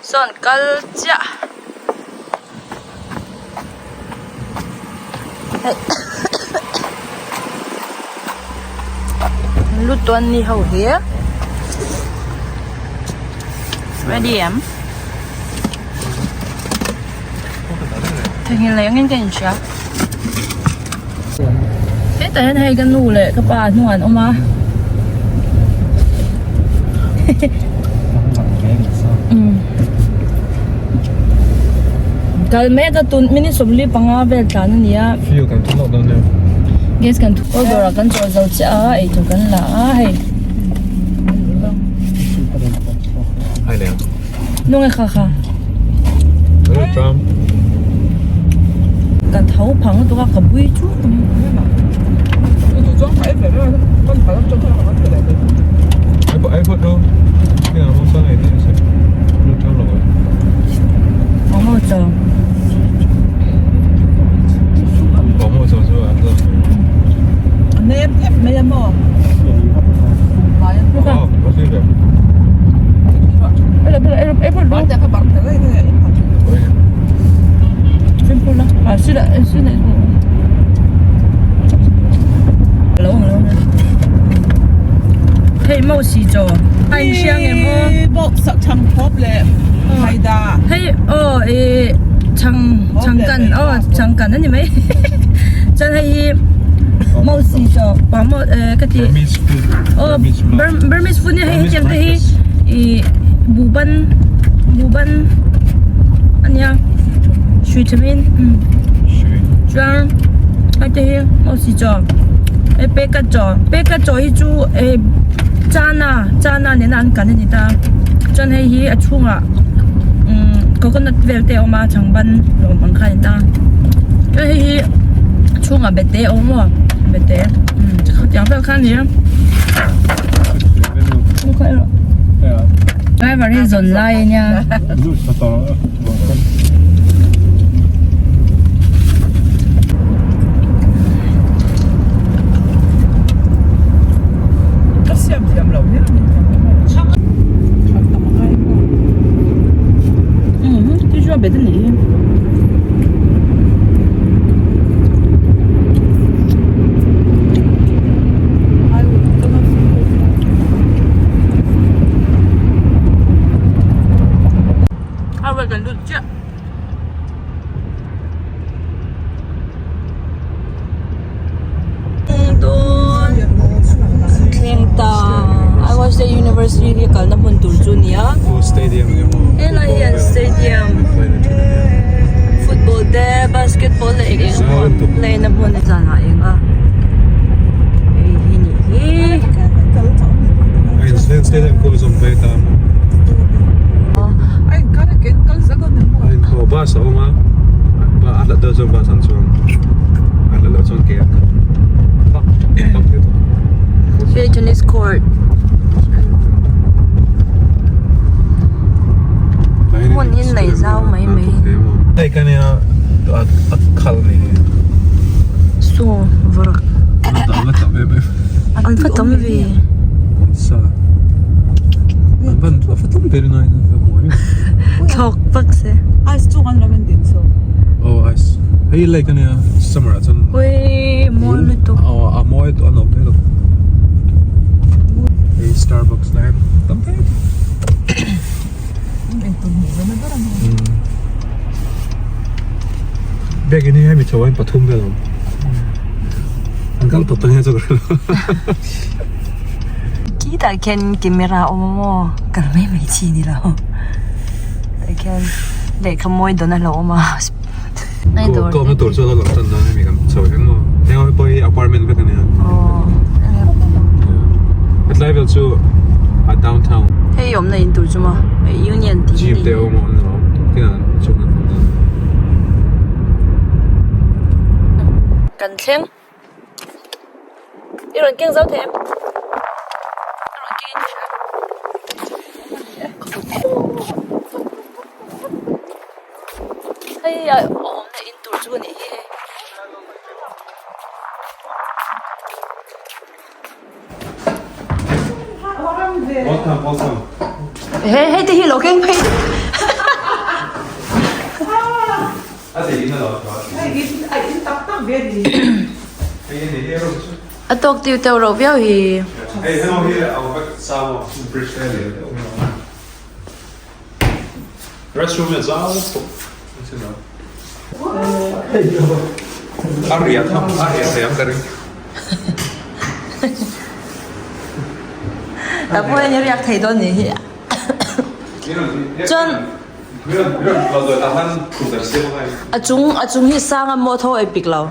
Sawn kal chiah. Lut dawn ni ho hi ready em theihnghilh nei angin ka inhria hetah hian hei ka nu leh ka pa hnungah an awm a Kal mek a tun minute 45 vel tlan a ni a. Fuel kan thun loh dawn nia. Gas kan thun aw dawrah kan chawl zo chiah a eitur kan la a hei. Hai leh ang. Nung e kha kha. Hello Trump. Ka tho phang lutuk a ka bui chu. Hei mo si chaw a in hriang em aw bawk sak chhang thawp leh maida hei aw e chhang chhang kan aw chhang kan ani mai chuan hei hi mo si chaw pa mo e ka ti aw Burmese food nia hei hetiang te hi ih buhban buhban ania hrui thamin chuan hei te hi mo si chaw hei peka chaw peka chaw hi chu eh chana chana nena an kan ani ta chuan hei hi a chhungah umm coconut vel te a awm a chhangban lawm ang kha ani ta chuan hei hi a chhungah bete a awm maw bete umm khatiang vel kha a ni a driver hi zawn lai a nia. Ka siam thiam lo hle ani. Thleng ta Iowa State University hi kalna hmun tur chu a ni a helai hian stadium football te basketball leh eng eng emaw play na hmun zanah eng a hei hi nih hi. Bus a awm a a hlat deuh chuan bus an chuang a hlat loh chuan ke a kal Hei tennis court hmun hi nei zau mai mai Hei ka nia a khal ni hi Saw varak an va tam ve Sa an van a va tam ve rinai Thlawk vak se. Ice chu kan ram in din chu. Oh ice. Hei lake ania summer ah chuan. Ui mawi lutuk. Oh a mawi a nuam thei lutuk. Hei Starbucks lai tam thei. Bag in hi hemi chho hian pathum vel a awm. An kal tawp ta nge chu ka hre lo. Khitah khian camera a awm a maw kal mai mai chi ni lo tah khian lehkha mawi dawn a lo awm a Ko na tur chu a lo lang tan dawn a mi kan chho hian maw heng ho pawh hi apartment vek a nia hetlai vel chu a downtown hei awmna in tur chu maw union tih jeep te a awm a an lo tinah chhuk an awm dawn kan thleng. I rawn keng zo thei em? I rawn keng in ka hria. Hei a awmna in tur chu a nih hi hei. Welcome, welcome. Hei hei te hi lo keng phei. A tawk tiu teuh rauh viau hi. Tah pawh hian i riak thei dawn nih hi. Chuan a chung a chung hi sang a maw tho ei pik lo.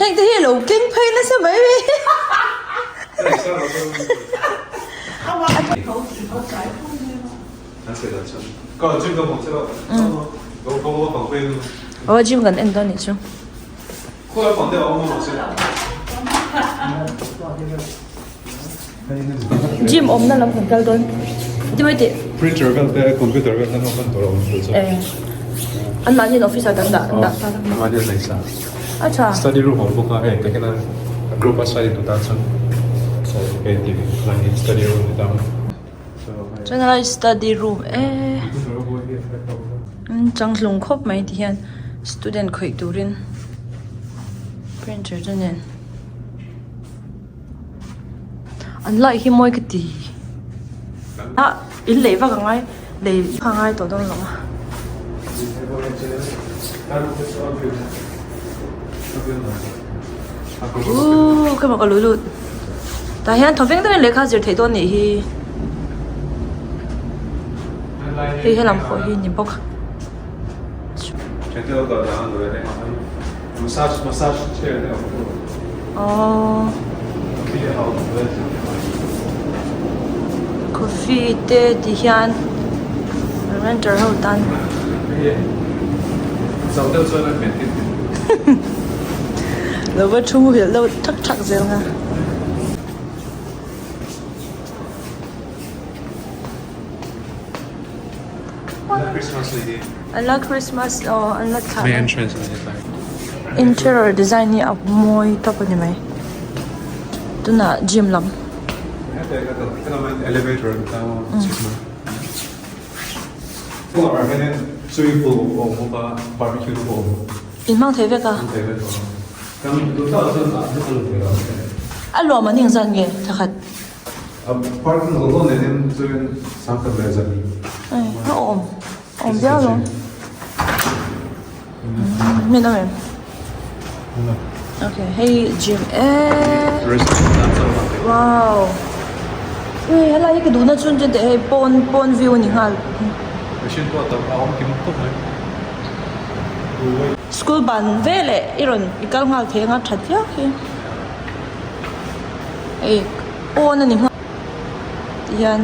Heng te hi a lo keng phei nasa mai mai. Aw gym kan en dawn nih chu. Gym awmna lam kan kal dawn ti mai teh. Printer vel te computer vel te hman tur a awm tur chu. Eh an mahni in office ah kan dah dah ta An mahni an nei sa. A tha. Study room a awm bawk a hei takin a group a study tur tan chuan hei tih lai hi study room ni ta. Chuan helai study room eh changtlung khawp mai ti hian student khawih turin printer te nen. An light hi mawi ka ti a in lei vak a ngai lei vak a ngai tawh dawn lo a. Uuh ka mak a lui lut tah hian thawveng deuhin lehkha zir theih dawn nih hi hei helam pawh hi ni bawk. Aww coffee te ti hian renter ho tan lo va thu muhilh deuh thak thak zel nga. An la Christmas aw an la thlah interior design hi a mawi tawp a ni mai tunah gym lam. In hmang thei vek a a luam an engzat nge thakhat. Parking zawng zawng nen hian chuan sangkhat leh zan a awm awm viau lo min awm em okay hei gym eee wow ui helai hi ka duhna chhun chu teh hei pawn pawn view a ni nghal school ban veleh i rawn i kal nghal thei anga that viau khi. Hei pawn a ni nghal ti hian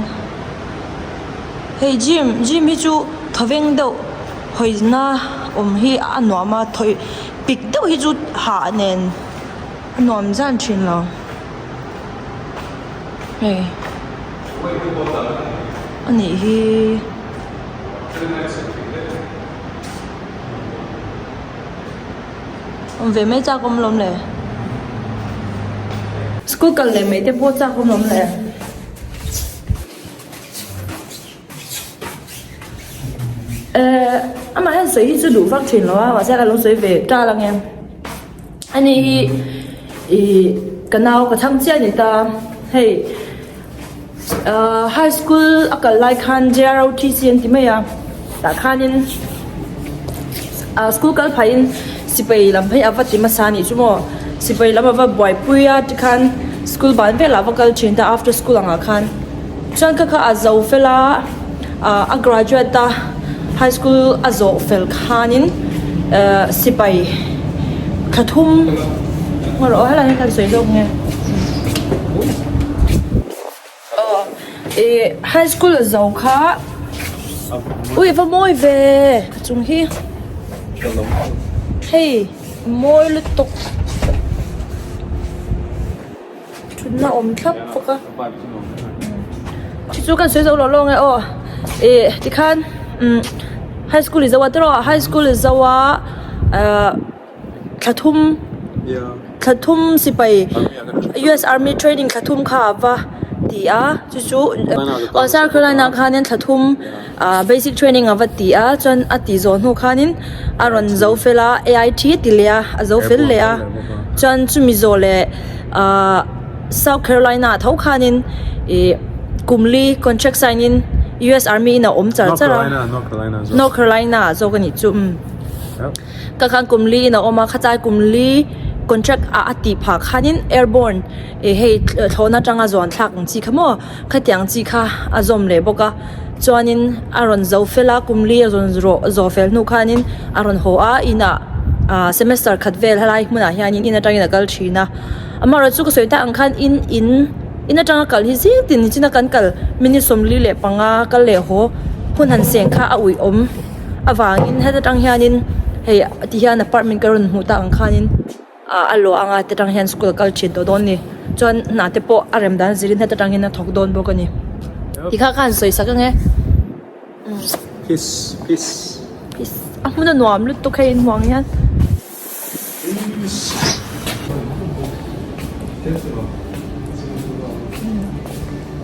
hei gym gym hi chu thawveng deuh hawina awm hi a nuam a thawi pik deuh hi chu hah nen a nuam zan thin lo hei a nih hi. Awm ve mai chak awm lawm le. School kal leh mai te pawh chak awm lawm le. Eh amah hian sawi hi chu duh vak thin lo a mahse ka lo sawi ve tal ang e. Ani hi ih ka nau ka chhang chiah a ni ta hei ah high school a kal lai khan J_R_O_T_C an ti mai a tah khanin ah school kal phah in sipai lam phei a va ti hmasa a nih chu maw sipai lam a va buaipui a tikhan school ban velah a va kal thin ta after school ang ah khan chuan kha kha a zo fel a ah a graduate a high school a zawh fel khanin eh sipai thla thum ngaw rawh helai hi kan sawi zawk nge aw ih high school a zo kha ui va mawi ve a chung hi hei mawi lutuk thutna awm thlap bawk a chu chu kan sawi zo lo lawng e aw ih tikhan umm high school i zo a tiraw high school i zo a ahh thla thum. Thla thum sipai US Army training thla thum kha a va ti a chu chu aw South Carolina ah khanin thla thum ah basic training a va ti a chuan a tih zawh hnu khanin a rawn zo fel a A_I_T a ti leh a a zo fel leh a chuan chumi zawh leh ahh South Carolina ah tho khanin ih kum li contract sign in US Army in a awm char char a North Carolina ah zawk a nih chu umm. Ka khan kum li in a awm a, khatlai kum li contract ah a tih phah khanin airborne ih hei thlawhna atanga zuan thlak ang chi kha maw khatiang chi kha a zawm leh bawk a chuanin a rawn zo fel a kum li a rawn zawh zawh fel hnu khanin a rawn haw a inah ah semester khat vel helai hmunah hianin in atangin a kal thin a amaherawhchu ka sawi tak ang khan in in in atanga kal hi zing tin nichina kan kal minute 45 kal leh haw hun han seng kha a uih awm. Avangin heta tang hianin hei ti hian apartment ka rawn hmuh tak ang khanin ah a luah anga heta tang hian school a kal thin tawh dawn a ni chuan hnah te pawh a rem dan zirin heta tang hian a thawk dawn bawk a ni ti kha khan sawi sak ang e Peace peace peace a hmun a nuam lutuk hei inhmuh ang hian.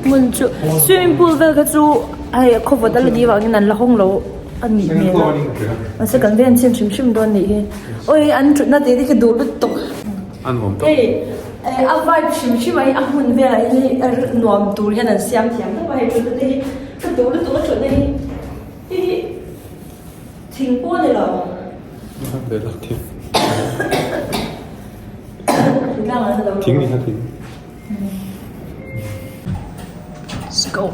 Hmun chu swimming pool vel kha chu hei khawvawt a la ni vangin an la hawng lo a nih hmel a mahse kan ven chhin hrim hrim dawn nih hi awi an thutna te te khi duh lutuk hei a vibe hrim hrim a hi a hmun velah hian nuam tur hian an siam thiam khawp a hei thutna te hi ka duh lutuk a thutna hi hei hi thing pawh a ni lo. Thing ni kha thing. Let's go.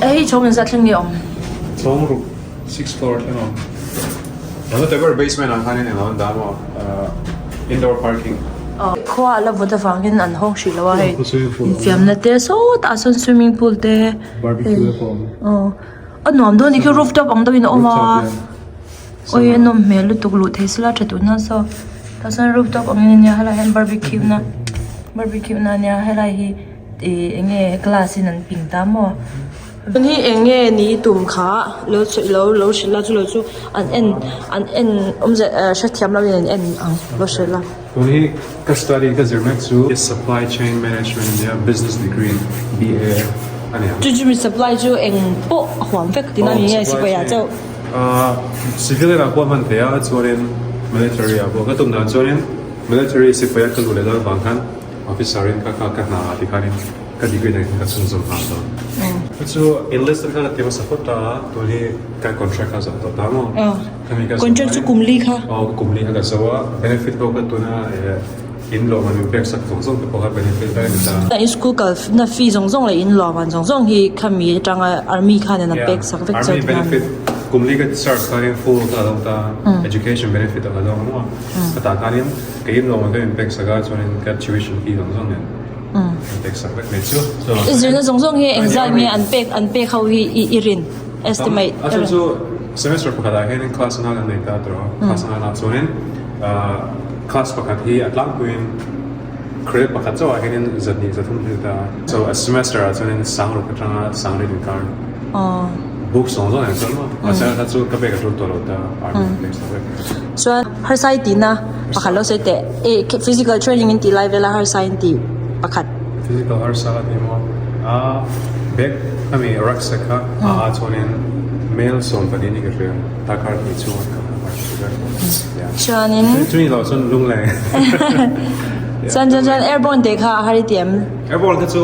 Hei chhawng in zat thleng nge awm? Chhawng ruk six floor thleng awm. Ano te ber basement ah khanin eng an dah maw indoor parking. Khua a la vawt avangin an hawng hrih lo a hei infiamna te sawtah sawn swimming pool te Barbecue te pawh a awm. A nuam dawn ni khi rooftop ang deuhin a awm a awi a nawm hmel lutuk luh thei sela tha tun nasa aw tah chuan rooftop ang in ania helai hian barbecue na barbecue na ania helai hi ih eng nge glass in an ping ta maw hi eng nge ni tum kha lo chhuih lo lo hrilh la chu lo chu an en an en awmze hrethiam lo in an en ang lo hrilh la. Tun hi ka study ka zir mek chu Supply Chain Management ania Business Degree BA a ni ang. Chu chu mi supply chu eng pawh a huam vek tihna ni nge sipai ah chauh? Civilian ah pawh a hman thei a chuanin military ah pawh ka tum dan chuanin military sipai a ka luh leh dawn vang khan officer in ka ka hna ah tikhanin ka degree nen khan ka chhunzawm nghal dawn. Chu chu enlisted khan ka ti hmasa phawt ta a tun hi ka contract kha a zawh tawh ta maw? Contract chu kum li kha. Aw kum li kha ka zo a, benefit pawh kha tuna in lawm an min pek sak zawng zawng te pawh kha benefit vek a ni ta. In school kal na fee zawng zawng leh in lawm an zawng zawng hi khami atanga army khan an pek sak vek chauh. Army benefit kum li ka serve khanin full kha a lo ta, education benefit a lo dawng maw? Khatah khanin ka in lawm an ka min pek sak a chuanin ka tuition fee zawng zawng nen an pek sak vek mai chu. I zirna zawng zawng hi engzat nge an pek an pek ho hi i rin? Estimate. A chhan chu semester pakhat ah hianin class nga kan nei ta tawh a, class nga ah chuanin class pakhat hi a tlangpuiin credit pakhat chauh ah hianin zahnih zathum thil ta a, so a semester ah chuanin sang ruk atanga sang rit inkar book zawng zawng nen chuan maw mahse kha chu ka bag a tul tawh lo ta army place ah vek. Chuan harsai tihna pakhat lo sawi teh eh physical training in tih lai vela harsai in tih pakhat. Physical harsa a ti maw? A bag a mi rucksack kha a ah chuanin mel 14 ni ka hria takar hnih chhung an kal a Chuanin Chumi lo chuan lung leng Chuan chuan chuan airborne te kha a har i ti em? Airborne kha chu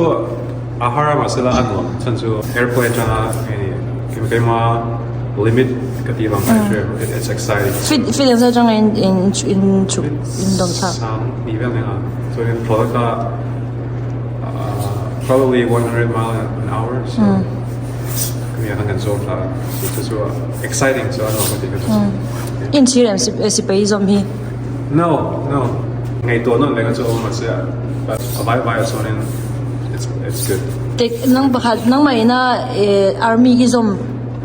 a har a mahse la a nuam chhan chu airplane atanga keima limit ka tih vang kha hria it's exciting. Fit fit engzat atanga in in in chhuk in dawm thlak? Sang hnih vel nen a chuanin product a probably 100 mile an hour so kami a kan zawm thla a chu chu exciting chu a nuam ka ti ka chu. In chhir em sipai zawm hi? No no ngaihtuah nawn leh kha chu a awm mahse a vai vai ah chuanin it's it's good. Tek nang pakhat nangmah ina army i zawm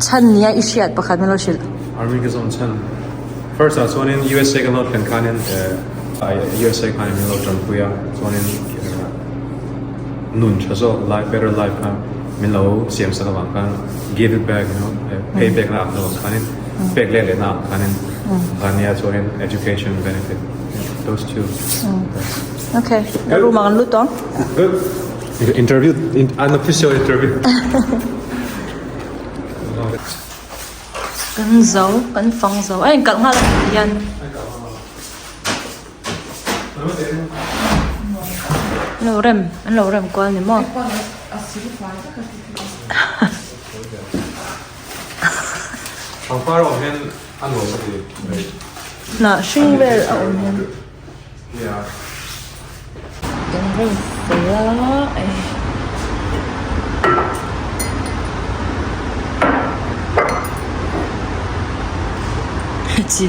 chhan nia i hriat pakhat min lo hrilh. Army ka zawm chhan first ah chuanin USA ka lo thlen khanin USA khanin min lo tanpui a chuanin nun tha zawk life better life kha min lo siam sak avang khan give it back you know pay back na ang avang khanin. pek leh lehna ang khanin ania chuanin education benefit those two. Okay, room ah kan lut tawh. Good. Interview unofficial interview. Kan zo, kan fang zo. A inkalh nghal a nih hian. An lo rem, an lo rem kual ni maw? Pangpar awm hian a nuam ka ti. Hnah hring vel a awm hian. Kan rem fel a eh. Chi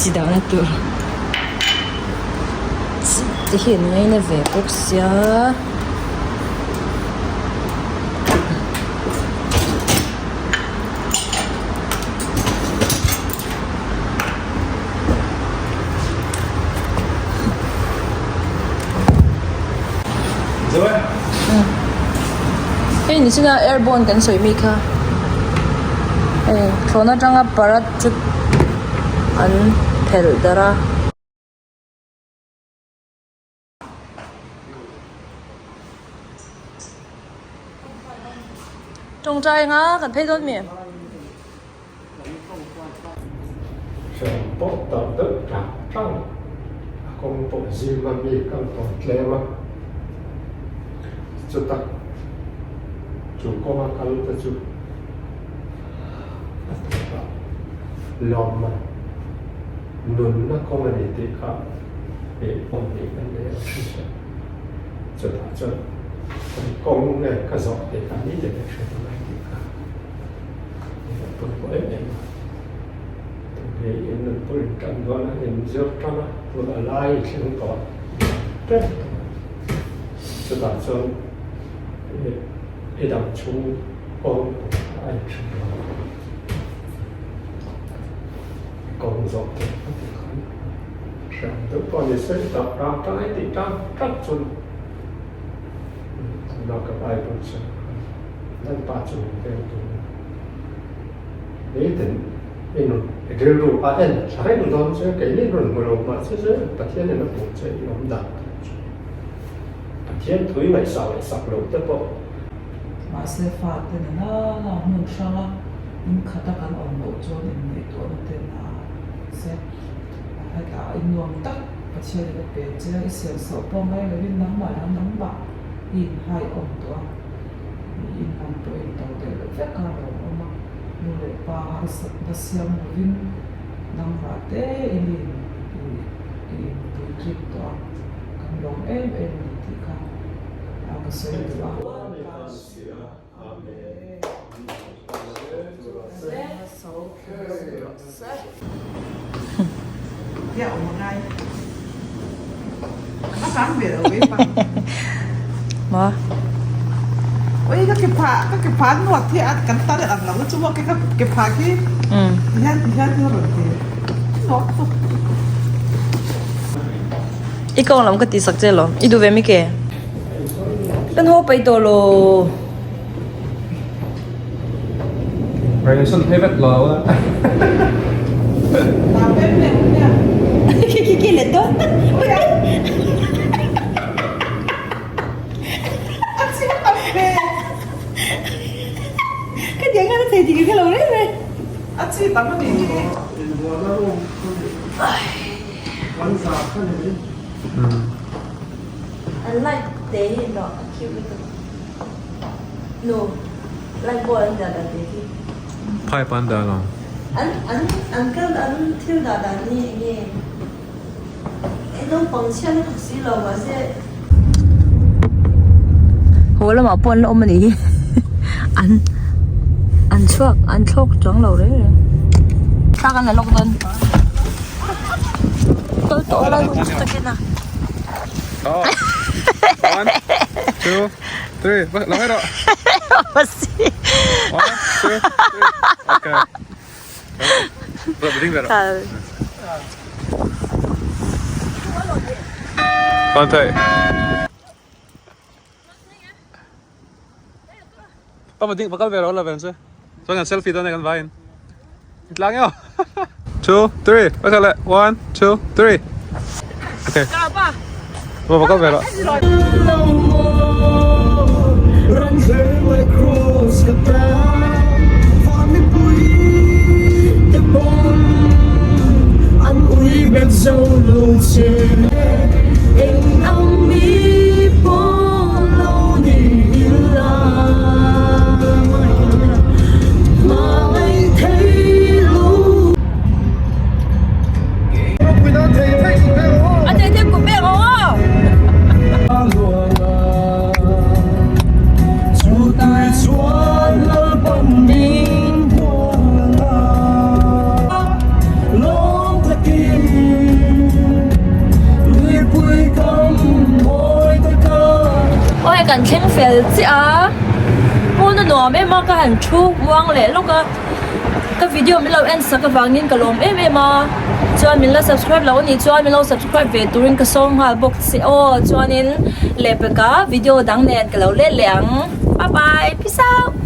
chi dahna tur te hi an ngaina ve bawk sia. Hei ni china airborne kan sawi mi kha hei thlawhna atanga parachute an phelh darh a. Tawngtai anga kan phei dawn mi? Hriam pawh tak deuh tlang tlang a kawng pawh zim a mi kal tawh tlem a, chutak chu kawnga kal te chu a tawpah lawmna nunna kawng a ni tih kha ih kawng hnih kan nei a hre chutah chuan kan kawng nge ka zawh tih kha ni leh ka hre ta mai tih kha a pawimawh em em a tun hi in nun pawh in tan dawn a in zir tan a tun a lai thleng tawh tep tawh chutah chuan ih i dang chhung kawng a inhre lo. Kawng zawh te a ti khan hriam deuh pawh ni se tak ram ṭang tih ṭang ṭak chuan tuna ka Bible chhiar khan Lalpa chu min veng tur a nitin i nun i rilru a en thla reng dawn che keini rawn hmu lo mahse che Pathian in a hmuh che i awm dan tur chu Pathian thu i ngaihsah ngaihsak loh te pawh. Mahse fate nena na hmun hranga In khata kan awm loh chuan inngaihtuahna ten a se hetah in nuam tak Pathian in a pe che a, i siam sauh pawh ngai lovin nangmah leh nangmah i inhai awm tawh a, i inman pawh i into daih loh vek a lo awm a, nu leh pa harsatna siam lovin nangmah te in i inpuitling tawh a, kan lawm em em a ni tih kha ka sawi duh a. I kawng lam ka ti sak che lo i duh ve mi ke? Kan haw paih tawh lo. Reason phei vek lo a. An light te hi emaw a cute lutuk nu light bulb an dah dan te hi. Pipe an dah lo. An an an kal an thil dah dan hi eng nge e naupang chhia lutuk si lo mahse. Haw lamah pawh an la awm a nih hi an an chhuak an thlawk chuang lo reng reng thla kan la lawk dawn. Kal tawh lai hun chu takin a. One, two, three. Lo ngai rawh. One, two, three. Okay. Ding ve rawh. Con thei. Pa ding pakal ve rawh la ven se. Chuan kan selfie dawn e kan vaiin. Tlang emaw? 2 3 pakhat leh 1 2 3 Okay. Ba ba ka ve rawh. Aw hei kan thleng fel chiah a hmun a nuam em a ka han thu muang leh lawk a ka video min lo en sak avangin ka lawm em em a chuan min la subscribe loh anih chuan min lo subscribe ve turin ka sawm nghal bawk che aw chuanin lehpeka video dang nen ka lo let leh ang bye bye peace out.